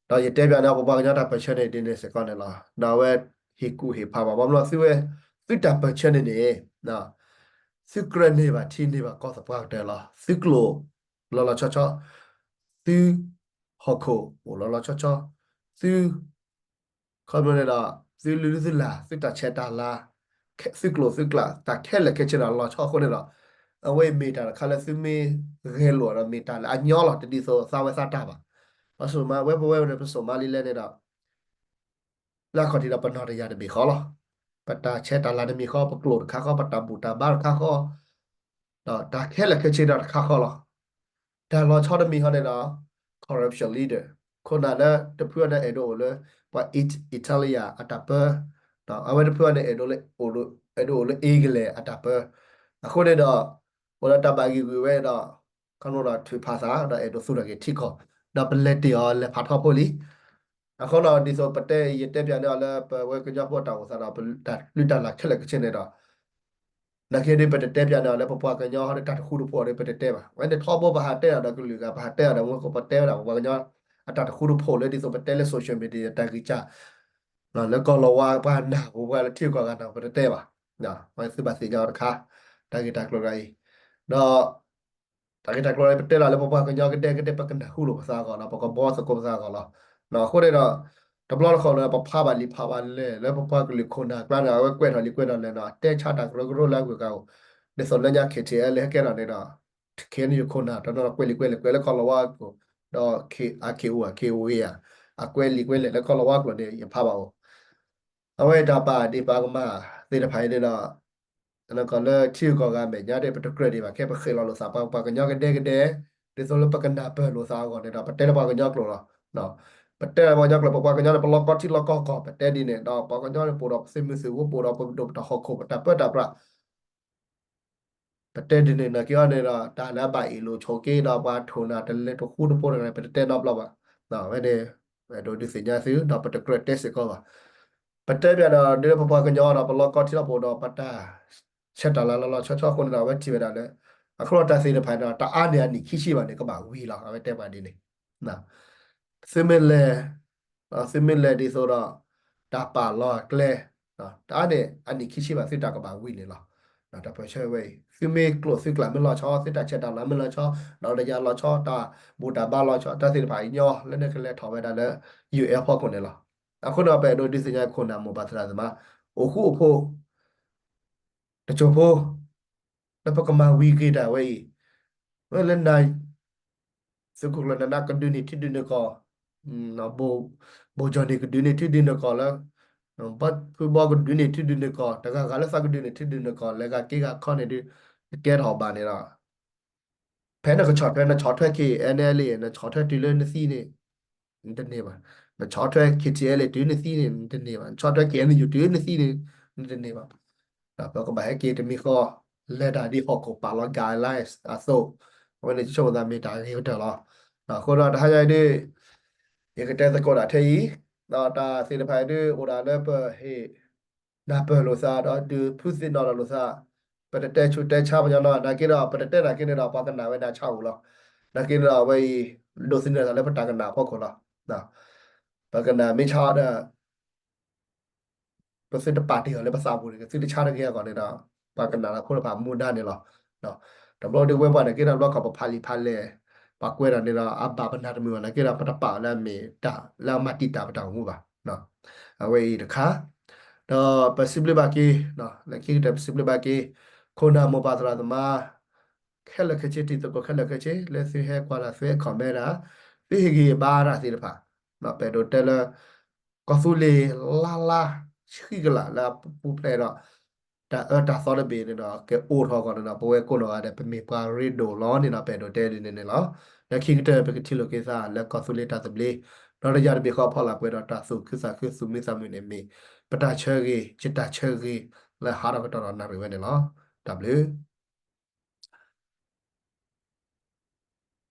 ဒီးယတဲဘၣ်န့ၣ် ပပှၤကညီတၢ်ပၢၢ်ဆၢန့ၣ် ဒ်န့ၣ်စ့ၢ်ကီးန့ၣ်လီၤ. ဒီးအဝဲဟ့ၣ်ကူၣ်ဟ့ၣ်ဖးဘၣ် ဘၣ်မနုၤသုဝဲ သုတၢ်ပၢၢ်ဆၢန့ၣ်န့ၣ် သုကြၢးန့ၢ်ဘၣ်ထံန့ၢ်ဘၣ်ကီၢ်သပှၢ်ကတၢၢ်လီၤ. သုကျိာ်လီၤလီၤဆီဆီ သု ဟီၣ်ခိၣ်အိၣ်လီၤလီၤဆီဆီ, သု ခီဖျိန့ၣ်ဒီး သုလုၢ်သုလၢ် သုတၢ်ဆဲးတၢ်လၤ သုကျိာ်သုကျဲ တၢ်ခဲလၢာ်ခဲဆ့ဒီးလီၤဆီအဃိန့ၣ်ဒီး အဝဲအံၤမ့ၢ်တၢ်တခါလၢသုမ့ၢ်ဂဲၤလိာ်ဒီးမ့ၢ်တၢ်လၢအညီလီၤ တဒ်သိးသးဝဲသးတၢ်ဘၣ်. ပစိာ်မး ဝဲပဝဲန့ၣ် ပစိာ်မးလံလဲၣ်န့ၣ်ဒီး လၢအခီၣ်ထံးဒီးပနီၢ်တယၤတဘ့ၣ်ဃီလီၤ. ပတၢ်ဆဲးတၢ်လၤတမံၤဃီ, ပကျိာ်တခါဃီ, ပတၢ်ဘူၣ်တၢ်ဘါတခါဃီ, ဒီးတၢ်ခဲလၢာ်ခဲဆ့ဒီးတခါဃီလီၤ. တၢ်လီၤဆီတမံၤဃီန့ၣ်ဒီး corruption leader ခိၣ်နၢ်လၢတဖုအီၤန့ၣ်အဲၣ်ဒိးအိၣ်လၢ ပှၤ Italian အတၢ်ပၢ, အဝဲတဖုအီၤန့ၣ် အဲၣ်ဒိးလၢ အဲၣ်ဒိးအိၣ်လၢ England အတၢ်ပၢ, အဃိန့ၣ်ဒီး အိၣ်ဒီးတၢ်ဘၣ်ဂံၢ်ဂုာ်ဝဲဒီး ခီဖျိဒီးထုးဖးသး ဒီးအဲၣ်ဒိးသူၣ်ထီၣ်က့ၤထံကီၢ်, ဒီးပလဲၤတ့ၢ်အီၤလဲၤဖးထီဖိလံ. အဃိဒီးဒ်သိးပတဲ ယတဲပၠးန့ၢ်အီၤလၢပဝဲကညီဖိတၢ်အိၣ်သးဒီး ပတၢ်လုၢ်တၢ်လၢ်ခဲလၢာ်ခဲဆ့န့ၣ်ဒီး နာ်က့ဒီး ပတတဲပၠးန့ၢ်အီၤလၢပပှၤကညီဟီဒီးတၢ်တဃူတဖိးဒီး ပတတဲဘၣ်. ဝဲန့ၣ်ထီဘိပဟးတဲဒီးကလုာ်ဂၤ ပဟးတဲအီၤဒီး မ့ၢ်ကပတဲဝဲဒၣ်ပပှၤကညီအတၢ်တဃူတဖိးလၢဒ်သိးပတဲလၢ social media တၢ်ဂံၢ်စၢ် လၢကီၢ်လီၤဝါပှၤနၢ်ဟူ ပှၤလၢထံဂုၤကီၢ်ဂၤန့ၣ် ပတတဲဘၣ်. ဝဲသုဘၣ်သ့ၣ်ညါအီၤတခါ တၢ်ဂ့ၢ်တၢ်ကျိၤတဂၤအံၤ, ဒီး တၢ်ဂ့ၢ်တၢ်ကျိၤန့ၣ် ပတဲလီၤလၢပပှၤကညီကဒဲကဒဲ ပကနၢ်ဟူလိာ်ပသးအဂီၢ်ဒီး ပကဘှီသကိးပသးအဂီၢ်လီၤ. အဃိန့ၣ်ဒီး တဘျီတခီၣ်န့ၣ် ပဖးဘၣ်လံာ်ဖးဘၣ်လဲၢ် လၢပပှၤကလုာ်ခိၣ်နၢ်အကျါန့ၣ် အဝဲကွဲးထီၣ်လံာ်ကွဲးထီၣ်လဲၢ်န့ၣ် တဲဆါတၢ်ကရၢကရိလၢအဂုၤအဂၤအိၣ်, ဒ်သိးလၢညါ KTLA ဟဲကဲထီၣ်န့ၣ်ဒီး KNU ခိၣ်နၢ်တနီၤကွဲးလံာ်ကွဲးလဲၢ် ကွဲးလၢကီၢ်လီၤဝါအကျိာ်, ဒီး RKO ဧါ KOA ဧါ, အကွဲးလံာ်ကွဲးလဲၢ်လၢကီၢ်လီၤဝါအကျိာ်န့ၣ် ယဖးဘၣ်အိၣ် အဝဲတၢ်ပာ်ဒ့ၣ်ပာ်ကမၣ်သ့ၣ်တဖၣ်အံၤန့ၣ်ဒီး နကီၢ်လၢထံဂုၤကီၢ်ဂၤမဲာ်ညါဒီး ပတကြၢးဒံးဘၣ် ခဲပဃ့ၢ်လီၤလိာ်သး ပပှၤကညီကဒဲကဒဲ, ဒ်သိးလၢပကနၢ်ပၢၢ်လိာ်သးအဂီၢ်န့ၣ်ဒီး ပတဲလၢပှၤကညီကျိာ်လီၤ. ပတဲလၢပှၤကညီကျိာ် ပပှၤကညီန့ၣ် ပလီၢ်ကီထံလီၢ်ကီကီၢ် ပတဲဒ်န့ၣ်ဒီး ပှၤကညီန့ၣ် ပအိၣ်ဒီးပသုးမုၢ်သုးဝိ ပအိၣ်ဒီးပဒိၣ်ပတၢ်ဟီၣ်ခိၣ် ပတၢ်ပၢတၢ်ပြး ပတဲဒ်န့ၣ် နာ်က့အီၤန့ၣ်ဒီး တၢ်လၢအဘၣ်အ့ၣ်လိာ်ဆိးက့ဒီး ပှၤထိၣ်နၢ်တလဲၤတဃူတဖိးတဂၤန့ၣ် ပတတဲနီတဘျီဘၣ်. ဝဲန့ၣ် အဲၣ်ဒိးဒုးသ့ၣ်ညါသု ဒီးပတကြၢးတဲစ့ၢ်ကီးဘၣ်. ပတဲပၠးဒီး ဒ်လၢပပှၤကညီဒီး ပလီၢ်ကီထံလီၢ်ကီၢ်ဒီး ပတၢ်ဆဲးတၢ်လၤလီၤလီၤဆီဆီအဃိန့ၣ်ဒီး အဝဲထံၣ်ဝဲဒၣ်လၢ အခိၣ်ဒီးတၢ်သ့ၣ်တဖၣ်န့ၣ်ဒီး တအါန့ၢ်အနံၣ်ခံဆံဘၣ်န့ၣ် ကဘၣ်ဝံၤလီၤ. အဝဲတဲပှၤဒ်န့ၣ် သုမ့ၢ်လဲၤ သုမ့ၢ်လဲၤဒ်သိးဒီး တၢ်ပာ်လီၤအကျဲ တအါန့ၢ်အနံၣ်ခံဆံဘၣ် သုတၢ်ကဘၣ်ဝံၤန့ၣ်လီၤ. တၢ်ပၢဆှၢဝဲအံၤ သုမ့ၢ်ကျိာ်သုကျဲမ့ၢ်လီၤဆီ သုတၢ်ဆဲးတၢ်လၤမ့ၢ်လီၤဆီ ဒီးတယၤလီၤဆီ တၢ်ဘူၣ်တၢ်ဘါလီၤဆီ တၢ်သ့ၣ်တဖၣ်အံၤညီ လၢနကလဲၤထီၣ်ဝဲဒၣ်လၢ UN ဖီခိၣ်န့ၣ်လီၤ. အဃိန့ၣ် ပအဲၣ်ဒိးဒုးသ့ၣ်ညါခိၣ်နၢ်မိၢ်ပၢ်သရၣ်သမါ အိၣ်ဃူအိၣ်ဖိး တစိၢ်ဖိ လၢပကမၤဝံၤက့ၤတၢ်ဝဲအံၤ ဝဲလၢနၤ သုးခိၣ်ကျၢၢ်နးနးကဒုးန့ၢ်ထံဒုးန့ၢ်ကီၢ်, ဘိၣ်ကၠီၣ်န့ၣ်ကဒုးန့ၢ်ထံဒုးန့ၢ်ကီၢ်လၢ ဘီဖုဘီကဒုးန့ၢ်ထံဒုးန့ၢ်ကီၢ် တဂၤဂၤလၢသးကဒုးန့ၢ်ထံဒုးန့ၢ်ကီၢ် လဲၤဂၤက့ၤဂၤခီန့ၣ်ဒုး တကဲထီၣ်ဘၣ်န့ၣ်ဒီး ဖဲနကဆီၣ်ထွဲ နဆီၣ်ထွဲ KNLA နဆီၣ်ထွဲတုၤလၢနသံန့ၣ် နတန့ၢ်ဘၣ်. နဆီၣ်ထွဲ KTLA တုၤနသံန့ၣ် နတန့ၢ်ဘၣ်. နဆီၣ်ထွဲ KNU တုၤနသံန့ၣ် နတန့ၢ်ဘၣ်. ဒီးပကဘၣ်ဟဲက့ၤတမံၤဃီ လဲၤတၢ်ဒ်ဟီၣ်ခိၣ်ပာ်လီၤ guidelines အသိး အဝဲန့ၣ်ဆိကမိၣ်သးမ့ၢ်တၢ်ဂ့ၤကတၢၢ်လီၤ. အဃိဒီးတဟါညါအံၤဒ် ယကတဲသကိးဒၣ်ထဲအံၤ ဒီးတၢ်သ့ၣ်တဖၣ်အံၤဒ်အိၣ်ဒၣ်လၢပဟ့ၣ် နၢ်ပၢၢ်လိာ်သး ဒီးဒုးဖုသ့ၣ်နီၣ်ထီၣ်လိာ်သး, ပတတဲဆူးတဲဆါပှၤကညီနီၤ, နာ်က့ဒီး ပတတဲနာ်က့န့ၣ်ဒီး ပှၤကနၣ်ဝဲဒၣ်ဆါဧိၤလီၤ. နာ်က့န့ၣ်ဒီး အဝဲအံၤ ဒိးသန့ၤသးလၢပတၢ်ကနၣ်အဖီခိၣ်လီၤ. ပကနၣ်မ့ၢ်ဆါဒီး ပသုတပာ်တ့ၢ်အီၤလၢပသးပူၤန့ၣ် သုတဆါတဂ့ၤအဂီၢ်န့ၣ်ဒီး ပှၤကနၣ်တၢ်ဖိတဖၣ်မူဒါန့ၣ်လီၤ. တဘျီဒုးဝဲပှၤနာ်က့ဒီး တဘျီခီၣ်ပဖးလံာ်ဖးလဲၢ် ပှၤကွဲးဒီးန့ၣ်ဒီး အဘၣ်ပနၢ်တမုာ်ဘၣ် နာ်က့ဒီး ပတပာ်အီၤလၢအမ့ၢ်တၢ်လၢအမၤတံာ်တာ်ပတၢ်အိၣ်မူဘၣ်. အဝဲအံၤတခါ ဒီးပစံးဘျုးဘၣ်က့ၤ လၢခံကတၢၢ်ပစံးဘျုးဘၣ်က့ၤ ခိၣ်နၢ်မိၢ်ပၢ်သရၣ်သမါ ခဲလၢာ်ခဲဆ့ တံၤသကိးခဲလၢာ်ခဲဆ့ လၢသုဟဲကွၢ်တၢ် သုဟဲ comment တၢ် သုဟ့ၣ်ဂံၢ်ဘါတၢ်သ့ၣ်တဖၣ် ပအဲၣ်ဒိးတဲလၢ ကီၢ်သူလ့ၤလါလါ ဆံကလးလၢအပူၤဖျဲးဒီး တၢ်အၢတၢ်သီတဘ့ၣ်န့ၣ်ဒီး ကအိၣ်ထီၣ်အဂီၢ်န့ၣ်ဒီး ပဝဲကိးနီၢ်ဂၤဒဲး ပမ့ၢ်ပှၤရ့ဒိၣ်လီၤန့ၣ်ဒီး ပအဲၣ်ဒိးတဲဒ်န့ၣ်န့ၣ်လီၤ. လၢခံကတၢၢ် ပကထံၣ်လိာ်က့ၤသးလၢကီၢ်သူလ့ၤတၢ်သဘျ့ ဒီးတယၤတဘ့ၣ်ဃီဖီလာ်ပှဲၤဒီးတၢ်သူၣ်ခုသးခု သူၣ်မံသးမုာ်န့ၣ်မ့ၢ် ပတၢ်ဆၢဂ့ၤ ယတၢ်ဆၢဂ့ၤ လၢဟးထီၣ်ကတီၢ်ဒီးနၣ်ရံၣ်ဝဲန့ၣ်လီၤ. တၢ်ဘျုး